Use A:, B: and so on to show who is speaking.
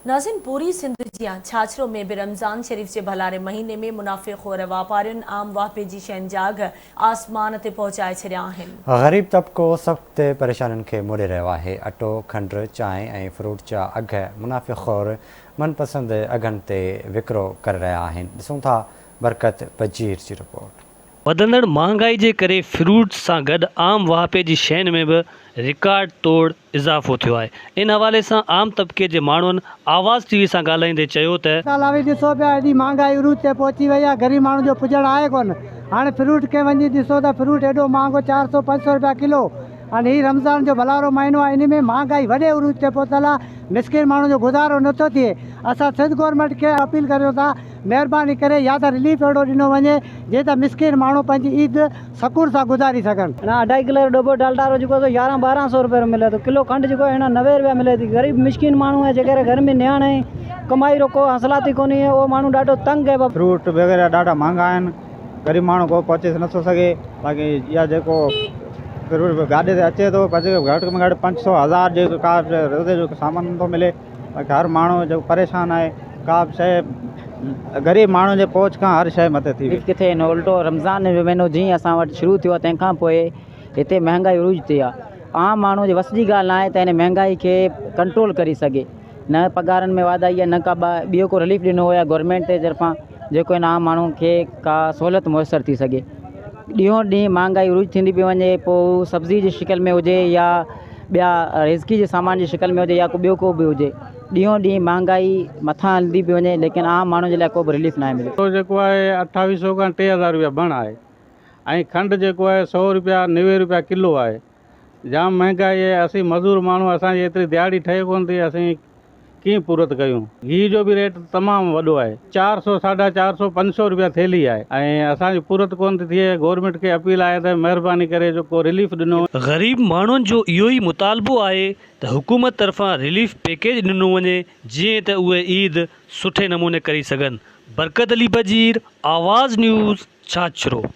A: ناظرين پوري سنڌ جيان ڇاڇرو ۾ به رمضان شريف جي ڀلاري مهيني ۾ منافعي خور واپارين عام واهپي جي شين جا اگهه آسمان تي پهچائي ڇڏيا آهن.
B: غريب طبقو سخت پريشانين کي موڙي رهيو آهي، اٽو، کنڊ، چانهه ۽ فروٽ جا اگهه منافعي خور من پسند اگهن تي وڪرو ڪري رهيا آهن، ڏسون ٿا برڪت بجير جي رپورٽ.
C: وڌندڙ مهانگائي جي ڪري فروٽ سان گڏ عام واهپي جي شين ۾ به رڪارڊ توڙ اضافو ٿيو آهي. ان حوالي سان عام طبقي جي ماڻهن آواز ٽي وي سان ڳالهائيندي چيو ته.
D: سال اوهين ڏسو پيا ايڏي مهانگائي عروج تي پهچي وئي آهي غريب ماڻهو جو پڄڻ آهي ڪونه هاڻي فروٽ کي وڃي ڏسو ته فروٽ ايڏو مهانگو 400 500 رپيا ڪلو ۽ هي رمضان جو ڀلارو مهينو آهي انهي ۾ مهانگائي وڏي عروج تي پهتل آهي مسڪين ماڻهو جو گذارو نٿو ٿئي اسان سنڌ گورنمينٽ کي اپيل ڪريون ٿا مهرباني ڪري يا ته رليف اهڙو ڏنو وڃي جيئن ته مسڪين ماڻهو پنهنجي عيد سڪون سان گذاري سگهن.
E: هن اڍائي ڪلي جو ڏٻو ڊالڊا رو جيڪو سو يارهن ٻارهن سو روپئي رو ملي ٿو ڪلو کنڊ جيڪو هن 90 روپيا ملي ٿي غريب مسڪين ماڻهو آهي جيڪي گهر ۾ نياڻ آهن ڪمائي رو ڪو حاصلات ئي ڪونهي اهو ماڻهو ڏاڍو تنگ آهي.
F: فروٽ وغيره ڏاڍا مهانگا آهن غريب ماڻهو ڪو پهچي نٿو سگهي باقي اها جيڪو فروٽ گاڏي تي اچي ٿو گهٽ ۾ گهٽ 500 هزار جي ڪا روزي جو سامان نٿو ملي. باقي هر ماڻهو جيڪو پريشان آهي ڪا به شيء غريب ماڻهو جي پهچ کان هر شيء مٿي ٿي وئي.
G: ڪٿي هن الٽو رمضان جو مهينو جيئن اسان وٽ شروع ٿيو آهي تنهن کان پوء هتي مهانگائي عروج تي آهي عام ماڻهو جي وس جي ڳالهه ناهي ته هن مهانگائي کي ڪنٽرول ڪري سگهي نه پگهارن ۾ واڌ آئي آهي نه ڪا ٻيو ڪو رليف ڏنو ويو آهي گورنمينٽ جي طرفان جيڪو هن عام ماڻهو کي ڪا سهولت ميسر ٿي سگهي ڏينهون ڏينهن مهانگائي عروج ٿيندي پئي وڃي پوء هو سبزي جي شڪل ۾ هجي يا ٻيا رزقي جي سامان جي شڪل ۾ هجي يا ڪو ٻيو ڪو به هجي ڏينهون ڏينهن مهانگائي مٿان هلندي پئي وڃي ليڪن عام ماڻهو جي لاء ڪو به رليف ناهي مليو.
H: اٽو جيڪو آهي اٺاويهه سو کان 3000 روپيا بڻ آهي ۽ کنڊ جيڪو آهي سو روپيا 90 روپيا ڪلو آهي جام مهنگائي آهي اسين مزور ماڻهو اسان جي ايتري دياڙي ٺهي ڪونه ٿي اسين ڪيئن پورت ڪيون. گيهه جو به ريٽ تمام وڏو آهي 400 ساڍا 400 500 روپيا ٿيلهي آهي ۽ اسان جي پورت ڪونه ٿي ٿئي گورنمينٽ کي اپيل آهي ته مهرباني ڪري جو ڪو رليف ڏنو.
C: غريب ماڻهن جو اهو ئي مطالبو آهي ته حڪومت طرفان رليف پيڪيج ڏنو وڃي جيئن ته اهي عيد سٺي نموني ڪري سگهن. برڪت علي بجير، آواز نيوز، ڇاڇرو.